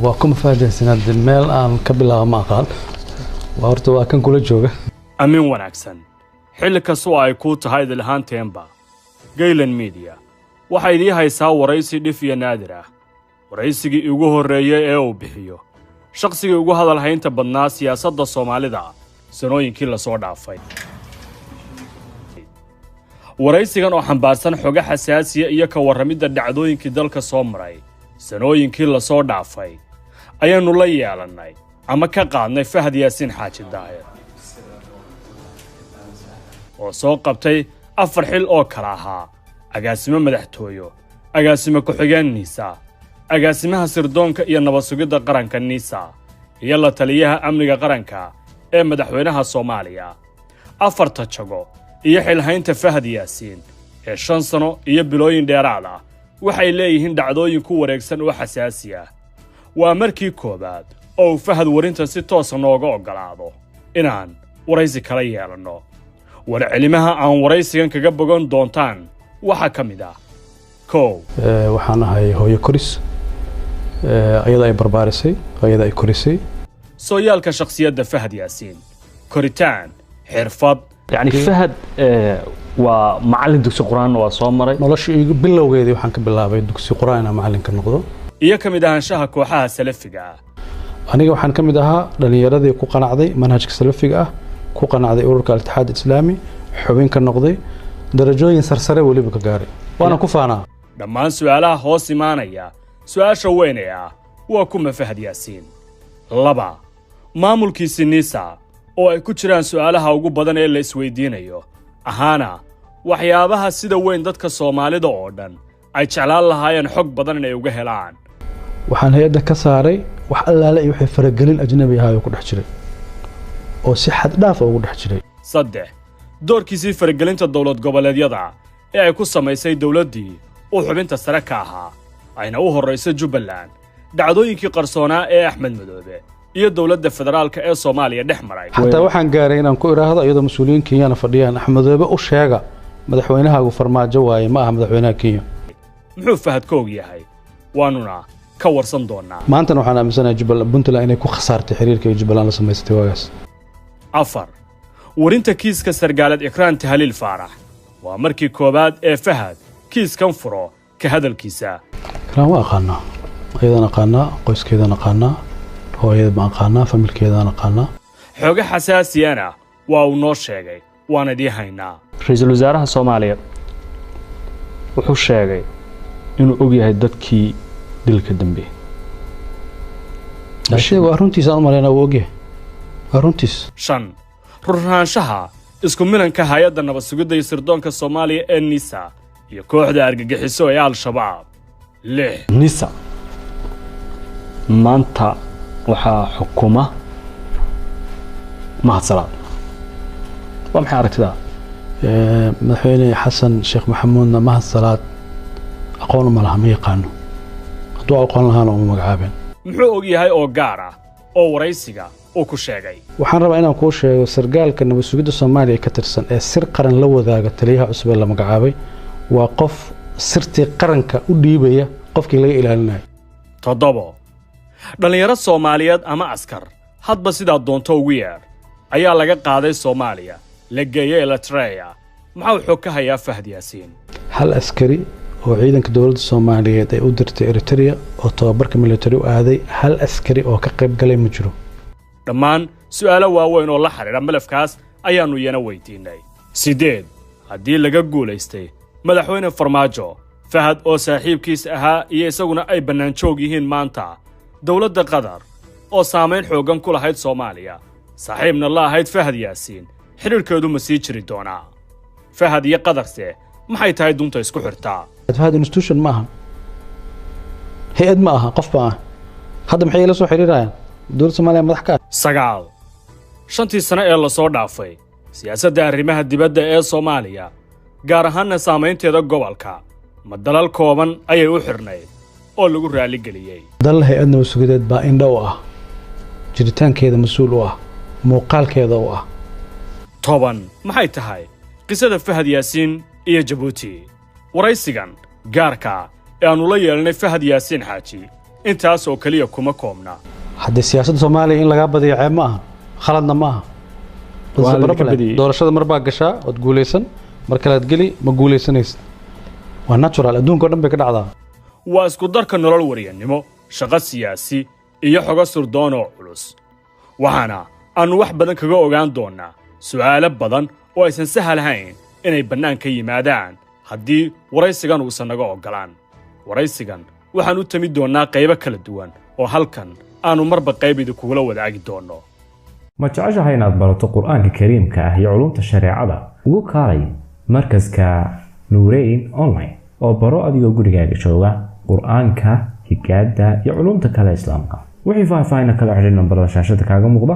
Waa kuma faahfaahsanaad, meel aan ka bilaabo ma aqaan. Waa horta waa kan kula jooga. Amin wanaagsan xilli kastoo ay kuu tahay idilhaanteenba, Gaylan Media waxaa idii haysaa waraysi dhif iyo naadir ah, waraysigii ugu horreeyey ee uu bixiyo shaqsigii ugu hadal haynta badnaa siyaasadda Soomaalida sanooyinkii lasoo dhaafay. Waraysigan oo xambaarsan xogo xasaasiya iyo ka warramidda dhacdooyinkii dalka soo maray sanooyinkii lasoo dhaafay ayaannu la yeelannay ama ka qaadnay Fahad Yaasiin Xaaji Daahir, oo soo qabtay afar xil oo kala ahaa: agaasimo madaxtooyo, agaasimo ku-xigeen NISA, agaasimaha sirdoonka iyo nabad sugidda qaranka NISA, iyo la taliyaha amniga qaranka ee madaxweynaha Soomaaliya. Afarta jago iyo xilhaynta Fahad Yaasiin ee 5 sano iyo bilooyin dheeraad ah waxay leeyihiin dhacdooyin ku wareegsan oo xasaasi ah. Waa markii koowaad oo uu Fahad warintan si toosa nooga oggolaado inaan waraysi kala yeelanno. Warcelimaha aan waraysigan kaga bogan doontaan waxaa ka mid ah: 1. Waxaan ahay hooyo koris, ayada ay barbaarisay, ayada ay korisay. Sooyaalka shakhsiyadda Fahad Yaasiin: koritaan, xirfad. Yani Fahad waa macallin dugsi Qur-aan waa soo maray. Nolosha igu bilowgeedii waxaan ka bilaabay dugsi Qur-aan inaan macallinka noqdo. Iyo ka mid ahaanshaha kooxaha Salafiga ah. Aniga waxaan ka mid ahaa dhalinyaradii ku qanacday manhajka Salafiga ah, ku qanacday ururka Al-Itixaad Islaami, xubin ka noqday, darajooyin sarsare weliba ka gaaray, waana ku faanaa. Dhammaan su'aalaha hoos imaanaya su'aasha weyn ee ah "Waa kuma Fahad Yaasiin?" 2, maamulkiisi NISA, oo ay ku jiraan su'aalaha ugu badan ee la isweydiinayo, ahaana waxyaabaha sida weyn dadka Soomaalida oo dhan ay jeclaan lahaayeen xog badan inay uga helaan. Waxaan hay-adda ka saaray wax allaale iyo wixii faragelin ajnabi ahaayoo ku dhex jiray oo si xad dhaaf ugu dhex jiray. 3, doorkiisii faragelinta dowlad goboleedyada ee ay ku samaysay dowladdii uu xubinta sare ka ahaa, ayna u horrayso Jubbaland, dhacdooyinkii qarsoonaa ee Axmed Madoobe iyo dowladda federaalka ee Soomaaliya dhex maray. Xataa waxaan gaaray inaan ku idhaahdo, iyadoo mas-uuliyiin Kenyana fadhiyaan, "Axmedoobe u sheega madaxweynahaagu Farmaajo waaye, ma aha madaxweynaha Kenya." Muxuu Fahad ka og yahay? Waannuna ka warsan doonnaa. Maantana waxaan aaminsanahay Jubbaland, Puntland inay ku khasaartay xiriirka ay Jubbaland la samaysatay waagaas. 4, warinta kiiska sargaalad Ikraan Tahaliil Faarax. Waa markii koowaad ee Fahad kiiskan furo ka hadalkiisa. Ikraan waa aqaanaa, ayadaan aqaanaa, qoyskeedaan aqaanaa, hooyada baan aqaanaa, familkeedaan aqaanaa. Xogo xasaasiyana waa uu noo sheegay, waan idii haynaa. Ra-iisul wasaaraha Soomaaliya wuxuu sheegay inuu og yahay dadkii dilka dambeeyey. Sheeg, waa runtiis, aan u malaynaa wuu ogyahay, waa runtiis. 5, ruraanshaha isku milanka hay-adda nabad sugidda iyo sirdoonka Soomaaliya ee NISA iyo kooxda argagixiso ee Al-Shabaab. 6. NISA maanta waxaa xukuma Mahad Salaad. Waa maxay aragtidaa? Madaxweyne Xasan Sheekh Maxamuudna Mahad Salaad aqoon uma laha, ma yaqaano. Hadduu aqoon lahaana uma magacaabeen. Muxuu og yahay oo gaar ah oo waraysiga uu ku sheegay? Waxaan rabaa inaan kuu sheego, sargaalka nabad sugidda Soomaaliya ka tirsan ee sir qaran la wadaaga taliyaha cusub ee la magacaabay waa qof sirtii qaranka u dhiibaya qofkii laga ilaalinayo. 7, dhallinyaro Soomaaliyeed ama askar, hadba sidaa doonto ugu yeer, ayaa laga qaaday Soomaaliya, la geeyey Eritreya. Maxaa xog ka hayaa Fahad Yaasiin? Hal askari oo ciidanka dowladda Soomaaliyeed ay u dirtay Eritrea oo tababarka military u aaday, hal askari oo ka qayb galay ma jiro. Dhammaan su'aalo waaweyn oo la xidhiidha malafkaas ayaannu iyana weydiinnay. 8, haddii laga guulaystay madaxweyne Farmaajo, Fahad oo saaxiibkiis ahaa iyo isaguna ay bannaanjoog yihiin maanta, dowladda Qatar oo saamayn xooggan ku lahayd Soomaaliya, saaxiibna la ahayd Fahad Yaasiin, xidhiidhkeedu ma sii jiri doonaa? Fahad iyo Qatarse maxay tahay dunta isku xirtaa? Fahad institution ma aha, hay-ad ma aha, qof baa ah. Hadda maxay ila soo xiriirayaan? Dowladda Soomaaliya madax ka ah. 9, shantii sano ee lasoo dhaafay siyaasadda arrimaha dibadda ee Soomaaliya, gaar ahaanna saamaynteeda gobolka, ma dalal kooban ayay u xidhnayd oo lagu raaligeliyey? Dal hay-ad nabad sugideed baa indho u ah, jiritaankeeda mas-uul u ah, muuqaalkeeda u ah. 10, maxay tahay qisada Fahad Yaasiin iyo Jabuuti? Waraysigan gaarka ee aannu la yeelnay Fahad Yaasiin Xaaji Intaas oo keliya kuma koobna. Haddii siyaasadda Soomaaliya in lagaa badiyo ceeb ma aha, khaladna ma aha. That's Waa the laga problem. badiyey. Doorashada mar baa gashaa ood guulaysan, mar kalead geli ma guulaysanaysid, waa natural, adduunka o dhan bay ka dhacdaa. Waa isku darka nolol wariyannimo, shaqo siyaasi iyo xogo sirdoon oo culus. Waxaana aannu wax badan kaga ogaan doonnaa su'aalo badan oo aysan sahlahayn inay bannaanka yimaadaan haddii waraysigan uusan naga oggolaan. Waraysigan waxaan u tami doonnaa qaybo kala duwan oo halkan aannu marba qayb idinkugula wadaagi doonno. Ma jeceshahay inaad barato Qur-aanka Kariimka ah iyo culumta shareecada? Ugu kaalay markaska Nuureyn Online oo baro adigoo gurigaaga jooga Qur-aanka, higaada iyo culumta kale Islaamka. Wixii faahfaahin kala xidhiir nambarada shaashada kaaga muuqda.